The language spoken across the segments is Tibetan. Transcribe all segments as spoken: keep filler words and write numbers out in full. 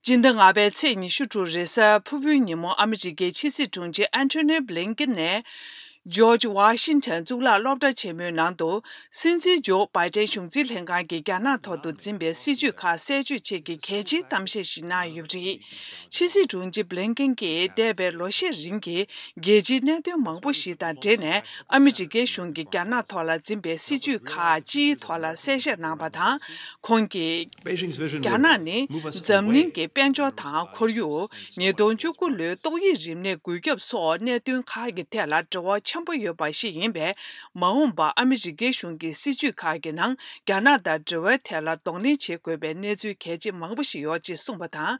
སྤྱི་ཟླ་ལྔ་པའི་ཚེས་ཉི་ཤུ་དྲུག་རེས་གཟའ་ཕུར་བུའི་ཉིན་མོ། ཨ་མི་རི་ཀའི་ཕྱི་སྲིད་དྲུང་ཆེ་ཨན་ཐོ་ནི་བྷི་ལིན་ཀིན་ནས་ཇོརྗ་ཝ་ཤིང་ཊོན་གཙུག་ལག་སློབ་གྲྭ་ཆེན་མོའི་ནང་དུ། སྲིད་འཛིན་ཇོ་བྷའི་ཏན་གཞུང་འཛིན་ལྷན་ཁང་གིས་རྒྱ་ནག་ཐོག་ཏུ་འཛིན་པའི་སྲིད་ཇུས་ཁག་གསལ་བརྗོད་ཆེད་ཀྱི་གལ་ཆེའི་གཏམ་བཤད་ཞིག་གནང་ཡོད་པ་རེད། ཕྱི་སྲིད་དྲུང་ཆེ་བྷི་ལིན་ཀིན་གྱིས་འདས་པའི་ལོ་ཤས་རིང་གི་རྒྱལ་སྤྱིའི་གནད་དོན་མང་པོ་ཞིག་དང་འབྲེལ་ནས། ཨ་མི་རི་ཀའི་གཞུང་གིས་རྒྱ་ནག་ཐོག་ལ་འཛིན་པའི་སྲིད་ཇུས་ཁག་སྤྱིའི་ཐོག་ལ་གསལ་བཤད་གནང་བ་དང་། ཁོང་གིས། རྒྱ་ནག་ནི་འཛམ་གླིང་གི་དཔལ་འབྱོར་དང་ཁོར་ཡུག་ཉིས་སྟོང་བཅུ་དགུ་ལོའི་ཏོག་དབྱིབས་རིམས་ནད་འགོས་ཁྱབ་སོགས་གནད་དོན་ཁག་གི་ཐད་ལ་འབྲེལ་བ་ཆེན་པོ་ཡོད་པ་ཞིག་ཡིན་པས། མ་འོངས་པར་ཨ་མི་རི་ཀའི་གཞུང་གི་སྲིད་ཇུས་ཁག་གི་ནང་རྒྱ་ནག་དང་འབྲེལ་བའི་ཐད་ལ་གདོང་ལེན་བྱེད་དགོས་པའི་གནས་ཚུལ་གལ་ཆེ་མང་པོ་ཞིག་ཡོད་ཅེས་གསུངས་པ་དང་།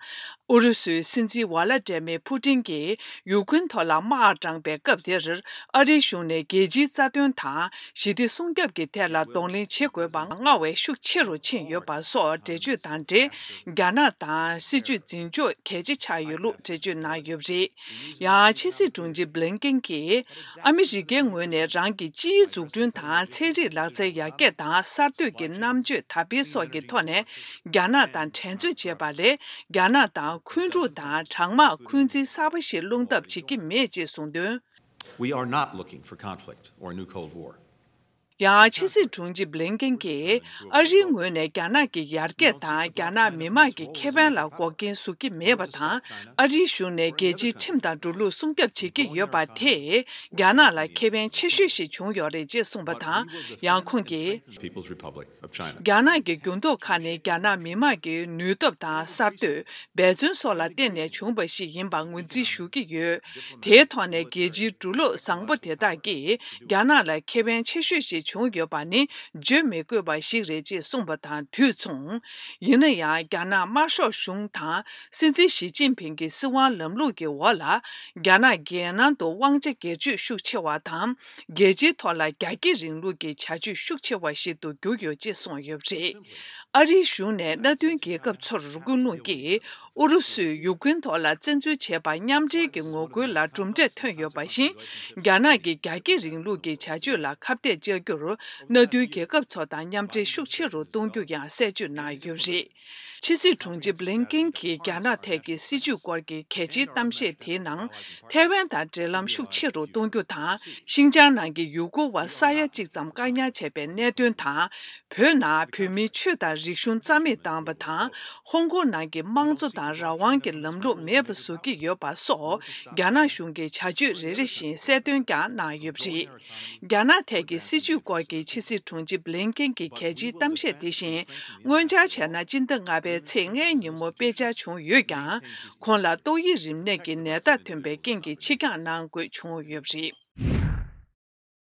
ཨུ་རུ་སུའི་སྲིད་འཛིན་ཝ་ལ་ཏྲེ་མེ་ཕུ་ཏིན་གྱིས་ཡུཀ་རེན་ཐོག་ལ་དམག་དྲངས་པའི་སྐབས་དེར། ཨ་རིའི་གཞུང་ནས་རྒྱལ་སྤྱིའི་རྩ་དོན་དང་ཞི་བདེ་སྲུང་སྐྱོབ་ཀྱི་ཐད་ལ་གདོང་ལེན་བྱེད་དགོས་པ་སྔར་བས་ཤུགས་ཆེ་རུ་ཕྱིན་ཡོད་པ་སོགས་འགྲེལ་བརྗོད་དང་འབྲེལ། རྒྱ་ནག་དང་སྲིད་ཇུས་འཛིན་ཕྱོགས་གལ་ཆེ་ཆགས་ཡོད་ལུགས་འགྲེལ་བརྗོད་གནང་ཡོད་པ་རེད། ཡང་ཕྱི་སྲིད་དྲུང་ཆེ་བྷི་ལིན་ཀིན་གྱིས། ཨ་མི་རི་ཀའི་ངོས་ནས་རང་གི་སྤྱིའི་འཛུགས་སྐྲུན་དང་ཚན་རིག་ལག་རྩལ་ཡར་རྒྱས་དང་གསར་གཏོད་ཀྱི་རྣམ་དཔྱོད་དར་སྤེལ་སོགས་ཀྱི་ཐོག་ནས་རྒྱ་ནག་དང་འགྲན་རྩོད་བྱེད་པ་ལས། རྒྱ་ནག་དང་འཁོན་འཁྲུག་དང་གྲང་དམག་འཁོན་འཛིན་གསར་པ་ཞིག་སློང་ཐབས་བྱེད་ཀྱི་མེད་ཅེས་གསུངས་དོན། We are not looking for conflict or a new Cold War. ཡང་ཕྱི་སྲིད་དྲུང་ཆེ་བྷི་ལིན་ཀིན་གྱིས། ཨ་རིའི་ངོས་ནས་རྒྱ་ནག་གི་ཡར་རྒྱས་དང་རྒྱ་ནག་མི་དམངས་ཀྱི་ཁེ་ཕན་ལ་འགོག་རྐྱེན་བཟོ་གི་མེད་པ་དང་། ཨ་རིའི་གཞུང་ནས་རྒྱལ་སྤྱིའི་ཁྲིམས་དང་འགྲོ་ལུགས་སྲུང་སྐྱོབ་བྱེད་ཀྱི་ཡོད་པ་དེས་རྒྱ་ནག་ལ་ཁེ་ཕན་ཆེ་ཤོས་ཤིག་བྱུང་ཡོད་རེད་ཅེས་གསུངས་པ་དང་། ཡང་ཁོང་གིས། People's Republic of China. རྒྱ་ནག་གི་འགྱུར་ལྡོག་ཁག་ནི་རྒྱ་ནག་མི་དམངས་ཀྱི་ནུས་སྟོབས་དང་གསར་གཏོད། འབད་བརྩོན་སོགས་ལ་བརྟེན་ནས་བྱུང་བ་ཞིག་ཡིན་པར་ངོས་འཛིན་ཞུ་གི་ཡོད། དེའི་ཐོག་ནས་རྒྱལ་སྤྱིའི་འགྲོ་ལུགས་བཟང་པོ་དེ་དག་གིས་རྒྱ་ནག་ལ་ཁེ་ཕན་ཆེ་ཤོས་ཤིག་བྱུང་ཡོད་པ་ནི་བརྗོད་མི་དགོས་པ་ཞིག་རེད་ཅེས་གསུངས་པ་དང་དུས་མཚུངས། ཡིན་ན་ཡང་རྒྱ་ནག་དམར་ཤོག་གཞུང་དང་སྲིད་འཛིན་ཞི་ཅིན་ཕིང་གི་སྲིད་དབང་ལམ་ལུགས་ཀྱི་འོག་ལ། རྒྱ་ནག་རྒྱལ་ནང་དུ་དབང་ཆ་སྒེར་གཅོད་ཤུགས་ཆེ་བ་དང་། རྒྱལ་སྤྱིའི་ཐོག་ལ་རྒྱ་སྐྱེད་རིང་ལུགས་ཀྱི་བྱ་སྤྱོད་ཤུགས་ཆེ་བ་ཞིག་ཏུ་གྱུར་ཡོད་ཅེས་གསུངས་ཡོད་པ་རེད། ཨ་རིའི་གཞུང་ནས་མནའ་མཐུན་རྒྱལ་ཁབ་ཚོར་ཀུན་སློང་གིས་ཨུ་རུ་སུས་ཡུཀ་རེན་ཐོག་ལ་བཙན་འཛུལ་བྱས་པར་མཉམ་འབྲེལ་གྱི་ངོ་རྒོལ་ལ་གྲུབ་འབྲས་ཐོན་ཡོད་པ་བཞིན། རྒྱ་ནག་གི་རྒྱ་སྐྱེད་རིང་ལུགས་ཀྱི་བྱ་སྤྱོད་ལ་ཁ་གཏད་གཅོག་རྒྱུར་མནའ་མཐུན་རྒྱལ་ཁབ་ཚོ་དང་མཉམ་འབྲེལ་ཤུགས་ཆེ་རུ་གཏོང་རྒྱུ་ཡང་གསལ་བརྗོད་གནང་ཡོད་པ་རེད། ཕྱི་སྲིད་དྲུང་ཆེ་བྷི་ལིན་ཀིན་གྱིས་རྒྱ་ནག་ཐད་ཀྱི་སྲིད་ཇུས་སྐོར་གྱི་གལ་ཆེའི་གཏམ་བཤད་དེའི་ནང་། ཐའེ་ཝན་དང་འབྲེལ་ལམ་ཤུགས་ཆེ་རུ་གཏོང་རྒྱུ་དང་། ཤིན་ཅང་ནང་གི་ཡུ་གུར་བ་ས་ཡ་གཅིག་ཙམ་བཀག་ཉར་བྱས་པའི་གནད་དོན་དང་། བོད་ནང་བོད་མིའི་ཆོས་དང་རིག་གཞུང་རྩ་མེད་བཏང་བ་དང་། ཧོང་ཀོང་ནང་གི་དམངས་གཙོ་དང་རང་དབང་གི་ལམ་ལུགས་མེད་པ་བཟོ་གི་ཡོད་པ་སོགས། རྒྱ་ནག་གཞུང་གི་བྱ་སྤྱོད་རེ་རེ་བཞིན་གསལ་སྟོན་ཀྱང་གནང་ཡོད་པ་རེད། རྒྱ་ནག་ཐད་ཀྱི་སྲིད་ཇུས་སྐོར་གྱི་ཕྱི་སྲིད་དྲུང་ཆེ་བྷི་ལིན་ཀིན་གྱི་གལ་ཆེའི་གཏམ་བཤད་དེ་བཞིན། སྔོན་འཆར་བྱས་ན་སྤྱི་ཟླ་ལྔ་པའི་ཚེས་ལྔའི་ཉིན་མོ་སྤེལ་འཆར་བྱུང་ཡོད་ཀྱང་། ཁོང་ལ་ཏོག་དབྱིབས་རིམས་ནད་ཀྱི་ནད་རྟགས་ཐོན་པའི་རྐྱེན་གྱིས་ཕྱིར་འགྱངས་གནང་དགོས་བྱུང་ཡོད་པ་རེད།